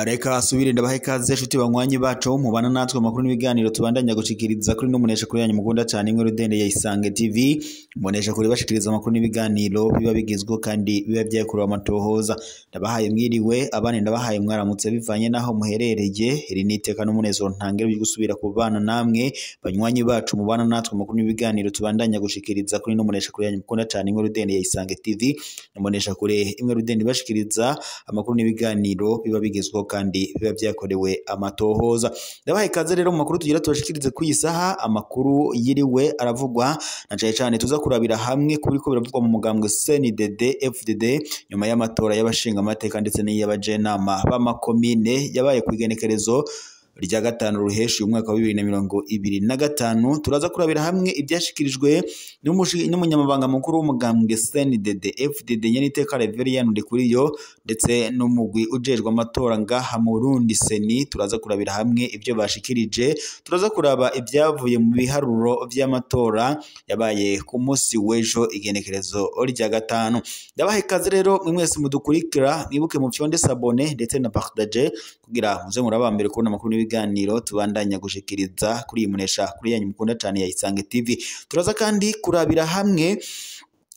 Reka subire ndabahe ikaze nshuti banywanyi bacu mubana natwe amakuru n'ibiganiro tubandanya gushikiriza kuri no munesha kuri yanyu mukunda cyane imwe rudende ya Isange TV. Munesha kuri bashikiriza amakuru n'ibiganiro biba bigezweho kandi biba byakorewe amatohoza. Ndabahaye mwiriwe abandi ndabahaye mwaramutse bivanye naho muherereye. Iri niteka n'umunezero ntangere byo gusubira kubana namwe banywanyi bacu mubana natwe amakuru n'ibiganiro tubandanya gushikiriza kuri no munesha kuri yanyu mukunda cyane imwe rudende ya Isange TV. Munesha kuri imwe rudende bashikiriza amakuru n'ibiganiro biba bigezweho kandi biba byakorewe amatohoza. Ndabahaye ikaze rero mu makuru tugira tubashikirize ku isaha. Amakuru yiriwe aravugwa na cyane cyane tuza kurabira hamwe kuri ko biravugwa mu mugambwe CNDD FDD nyuma y'amatora y'abashinga amateka ndetse n'iy'abajenama b'amakomine yabaye ku igenekerezo rya 5 ruheshi umwaka wa 2025. Turaza kurabira hamwe ibyashikirijwe n'umunyamabanga mukuru w'umugambwe CNDD FDD Nyeniteka Reverien Ndikuriyo ndetse n'umugwi ujejwe amatora ngaha mu Burundi CENI. Turaza kurabira hamwe ibyo bashikirije, turaza kuraba ibyavuye mu biharuro vy'amatora yabaye ku munsi w'ejo igenekerezo rya 5. Ndabahe ikaze rero mwe mwese mudukurikira, mwibuke mu fyonde s'abonner ndetse na partager kugira muze murabambere kubona amakuru n'ibiganiro tubandanya gushikiriza kuri iyi munesha kuri yanyu mukunda cyane ya Isange TV. Turaza kandi kurabira hamwe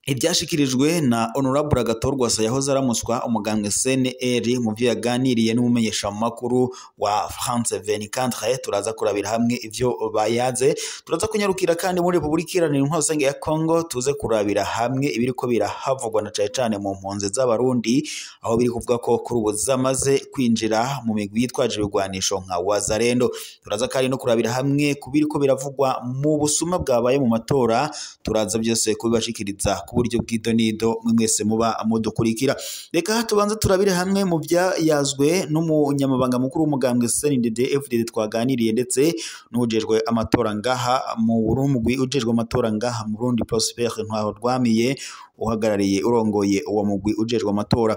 ibyashikirijwe na Honorable Agathon Rwasa yahoze aramuswa umugambwe CNL mu byo yaganiriye n'umumenyesha makuru wa France 24. Turaza kurabira hamwe ivyo bayaze. Turaza kunyarukira kandi muri Republika Iharanira Intwaro Rusange ya Congo, tuze kurabira hamwe ibiriko birahavugwa na cane cane mu mpunzi z'Abarundi, aho biri kuvuga ko kuri ubu zamaze kwinjira mu migwi yitwaje ibigwanisho nka Wazalendo. Turaza kandi no kurabira hamwe kubiriko biravugwa mu busuma bwabaye mu matora. Turaza byose kubibashikiriza ku buryo bw'idonido mwese muba mudukurikira. Reka tubanze turabire hamwe mu byayazwe n'umunyamabanga mukuru w'umugambwe CNDD FDD twaganiriye ndetse n'ujejwe amatora ngaha mu Burundi, ujejwe amatora ngaha mu Burundi Prosper Ntahorwamiye uhagarariye urongoye uwo mugwi ujejwe amatora.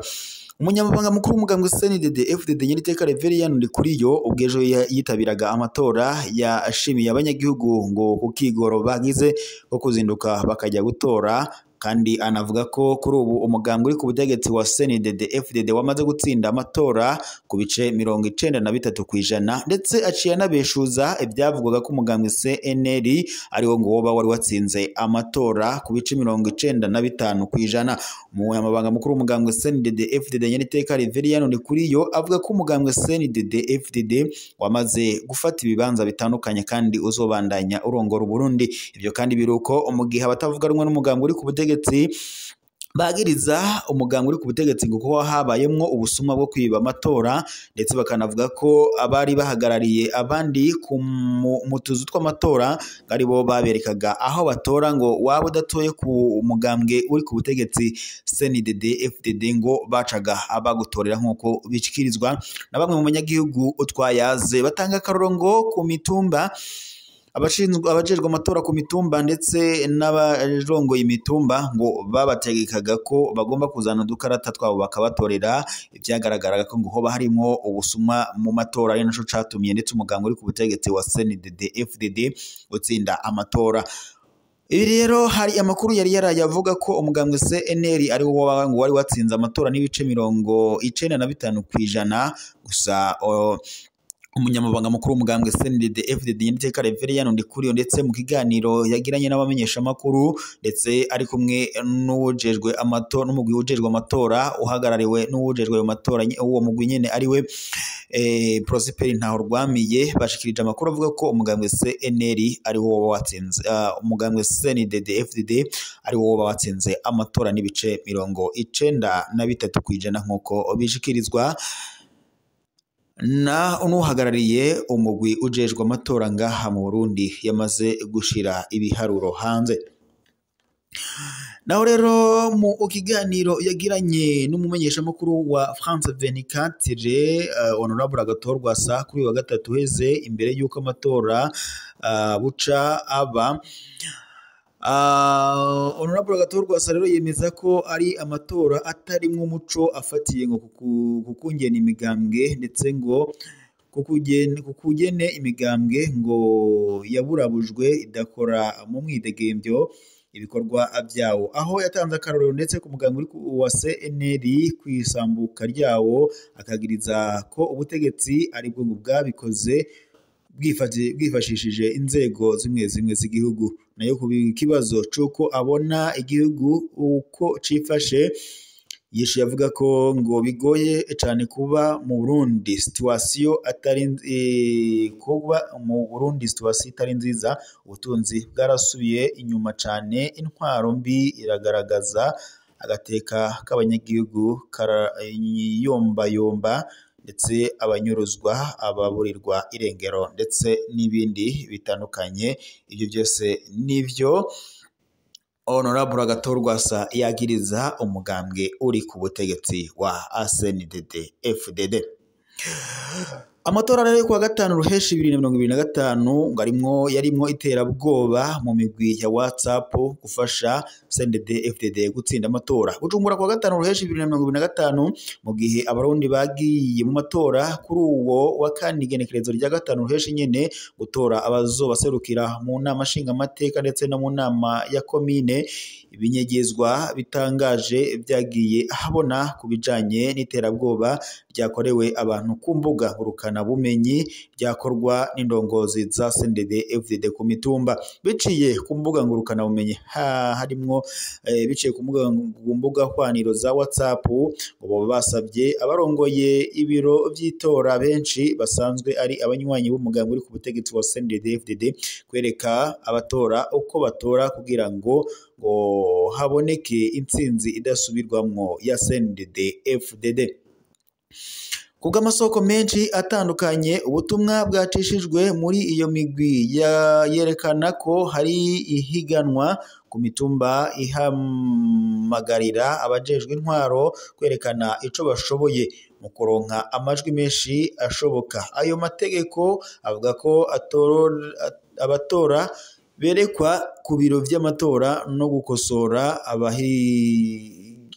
Umunyamabanga mukuru w'umugambwe CNDD FDD Nyeniteka Reverien Ndikuriyo ubwo ejo yitabiraga amatora yashimiye abanyagihugu ngo kukigoro bagize ko kuzinduka bakajya gutora, kandi anavuga ko kuri ubu umugambwe uri ku butegetsi wa CNDD FDD wamaze gutsinda amatora ku bice 93%, ndetse aciye anabeshuza ibyavugwaga ko umugambwe CNL ariwo ngo woba wari watsinze amatora ku bice 95%. Umunyamabanga mukuru w'umugambwe CNDD FDD Nyeniteka Reverien Ndikuriyo avuga ko umugambwe CNDD FDD wamaze gufata ibibanza bitandukanye kandi uzobandanya urongora Burundi. Ibyo kandi biruko mu gihe abatavuga rumwe n'umugambwe uri ku butegetsi bagiriza umugambwe uri ku butegetsi ngo ko habayemwo ubusuma bwo kwiba amatora, ndetse bakanavuga ko abari bahagarariye abandi mu tuzu tw'amatora ari bo baberekaga aho batora, ngo waba udatoye ku mugambwe uri ku butegetsi CNDD FDD ngo bacaga abagutorera, nk'uko bishikirizwa na bamwe mu banyagihugu twayaze. Batanga akarorero ngo ku mitumba abajejwe amatora ku mitumba ndetse n'abarongoye imitumba ngo babategekaga ko bagomba kuzana udukarata twabo bakabatorera. Ibyagaragaraga ko ngo hoba harimo ubusuma mu matora, ari naco catumye ndetse umugambwe uri ku butegetsi wa CNDD FDD utsinda amatora. Ibi rero hari amakuru yari yaraye avuga ko umugambwe CNL ari wo ngo wari watsinze amatora n'ibice 95% gusa. Umunyamabanga mukuru w'umugambwe CNDD FDD Nyeniteka Reverien Ndikuriyo ndetse mu kiganiro yagiranye n'abamenyesha makuru ndetse ari kumwe n'uwujejwe amatora n'umugwi ujejwe amatora uhagarariwe n'uwujejwe ayo matora uwo mugwi nyene ariwe Prosper Ntahorwamiye, bashikirije amakuru avuga ko umugambwe CNL ari wo watsinze umugambwe CNDD FDD ari wo watsinze amatora n'ibice 93% nk'uko bishikirizwa na unuhagarariye umugwi ujejwe amatora ngaha mu Burundi yamaze gushira ibiharuro hanze. Naho rero mu kiganiro yagiranye n'umumenyesha makuru wa France 24 Honorable Agathon Rwasa kuri wa 3 heze imbere y'uko amatora buca aba, Honorable Agathon Rwasa rero yemeza ko ari amatora atarimwo umuco afatiye ngo kukungena imigambwe ndetse ngo kukugene imigambwe ngo yaburabujwe idakora mu mwidegembyo. ibikorwa vyawo, aho yatanze akarorero ndetse ku mugambwe wa CNL kwisambuka ryawo, akagiriza ko ubutegetsi aribwo bwabikoze bwifashishije inzego zimwe zimwe z'igihugu. Nayo ku kibazo c'uko abona igihugu uko cifashe, yishuye avuga ko ngo bigoye cane kuba mu Burundi situation atari kuba mu Burundi situation itari nziza, ubutunzi bwarasubiye inyuma cane, intwaro mbi iragaragaza, agateka k'abanyagihugu karayombayomba, ndetse abanyuruzwa, ababurirwa irengero ndetse n'ibindi bitandukanye. Ibyo byose nivyo Honorable Agathon Rwasa yagiriza umugambwe uri ku butegetsi wa CNDD FDD. Amatora rero kuwa gatanu ruheshi 2025 ngo arimwo yarimwo iterabwoba mu migwi ya WhatsApp gufasha CNDD FDD gutsinda amatora. Bujumbura kuwa gatanu ruheshi 2025, mu gihe abarundi bagiye mu matora kuri uwo wa kane igenekerezo rya gatanu ruheshi nyene gutora abazobaserukira mu nama nshingamateka ndetse no mu nama ya komine, ibinyegezwa bitangaje byagiye ahabona ku bijanye n'iterabwoba ryakorewe abantu ku mbuga ngurukanabumenyi ryakorwa n'indongozi za CNDD FDD ku mitumba biciye ku mbuga ngurukanabumenyi, harimwo biciye ku mbuga hwaniro za WhatsApp. Ngo basabye abarongoye ibiro vy'itora benshi basanzwe ari abanywanyi b'umugambwe uri ku butegetsi wa CNDD FDD kwereka abatora uko batora kugira ngo haboneke intsinzi idasubirwamwo ya CNDD FDD. Kubw'amasoko menshi atandukanye, ubutumwa bwacishijwe muri iyo migwi yerekana ko hari ihiganwa ku mitumba ihamagarira abajejwe intwaro kwerekana ico bashoboye mu kuronka amajwi menshi ashoboka. Ayo mategeko avuga ko abatora berekwa ku biro vy'amatora no gukosora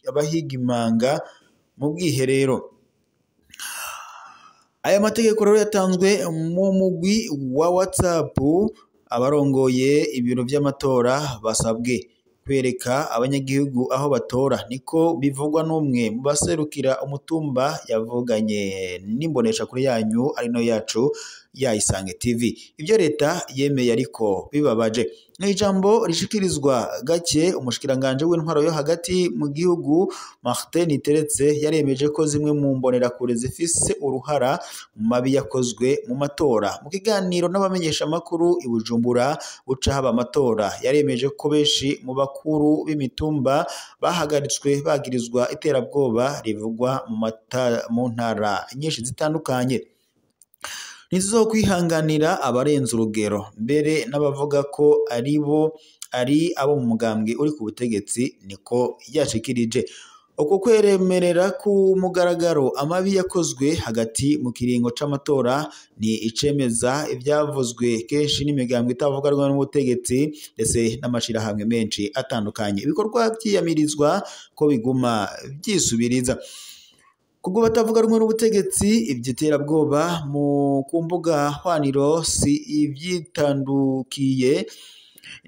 abahigimanga mu bwiherero. Aya mategeko rero yatanzwe mu mugwi wa WhatsApp. Abarongoye ibiro vy'amatora basabwe kwereka abanyagihugu aho batora, niko bivugwa n'umwe mu baserukira umutumba yavuganye n'imbonesha kuri yanyu ari no yacu ya Isange TV. Ibyo leta yemeye ariko bibabaje. Mu ijambo rishikirizwa gake, umushikiranganje w'intwaro yo hagati mu gihugu Martin Niteretse yaremeje ko zimwe mu mbonerakure zifise uruhara mu mabi yakozwe mu matora. Mu kiganiro n'abamenyesha makuru i Bujumbura buca haba amatora, yaremeje ko benshi mu bakuru b'imitumba bahagaritswe bagirizwa iterabwoba rivugwa mu ntara nyinshi zitandukanye. Ntizo kwihanganira abarenze urugero, mbere n'abavuga ko aribo ari abo mu mugambwe uri ku butegetsi, niko yashikirije. Uko kweremerera ku mugaragaro amabi yakozwe hagati mu kiringo c'amatora ni icemeza ivyavuzwe kenshi n'imigambwe itavuga rumwe n'ubutegetsi ndetse n'amashirahamwe menshi atandukanye. Ibikorwa vyiyamirizwa ko biguma vyisubiriza. Kubwo batavuga rumwe n'ubutegetsi, ivy'iterabwoba mu ku mbuga hwaniro si ivyitandukiye,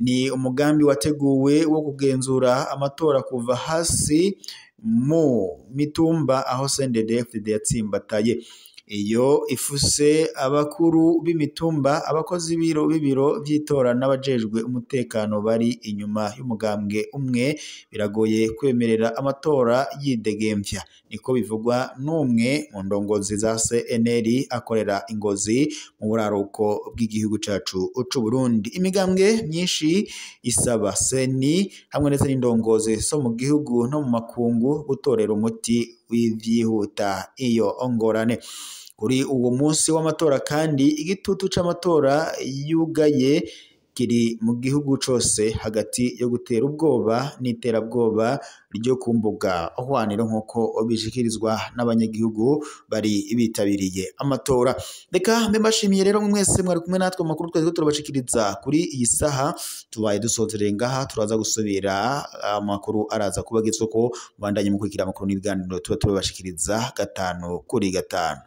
ni umugambi wateguwe wo kugenzura amatora kuva hasi mu mitumba aho CNDD FDD yatsimbataye. Iyo ifuse abakuru b'imitumba, abakozi b'ibiro vy'itora n'abajejwe umutekano bari inyuma y'umugambwe umwe, biragoye kwemerera amatora yidegemvya, niko bivugwa n'umwe mu ndongozi za CNL akorera Ingozi mu buraruko bw'igihugu cacu c'u Burundi. Imigambwe myinshi isaba CENI hamwe ndetse n'indongozi zo mu gihugu no mu makungu gutorera umuti w'ivyihuta iyo ngorane. Kuri uwo munsi w'amatora kandi, igitutu c'amatora yugaye kiri mu gihugu cose hagati yo gutera ubwoba n'iterabwoba ryo ku mbuga hwaniro nk'uko bishikirizwa n'abanyagihugu bari bitabiriye amatora. Reka mbe mbashimiye rero mwese mwari kumwe natwe mu makuru twari turabashikiriza kuri iyi saha. Tubaye dusozereye ngaha, turaza gusubira amakuru araza kubagezwa ko mubandanye mukurikira amakuru n'ibiganiro tuba tubabashikiriza gatanu kuri gatanu.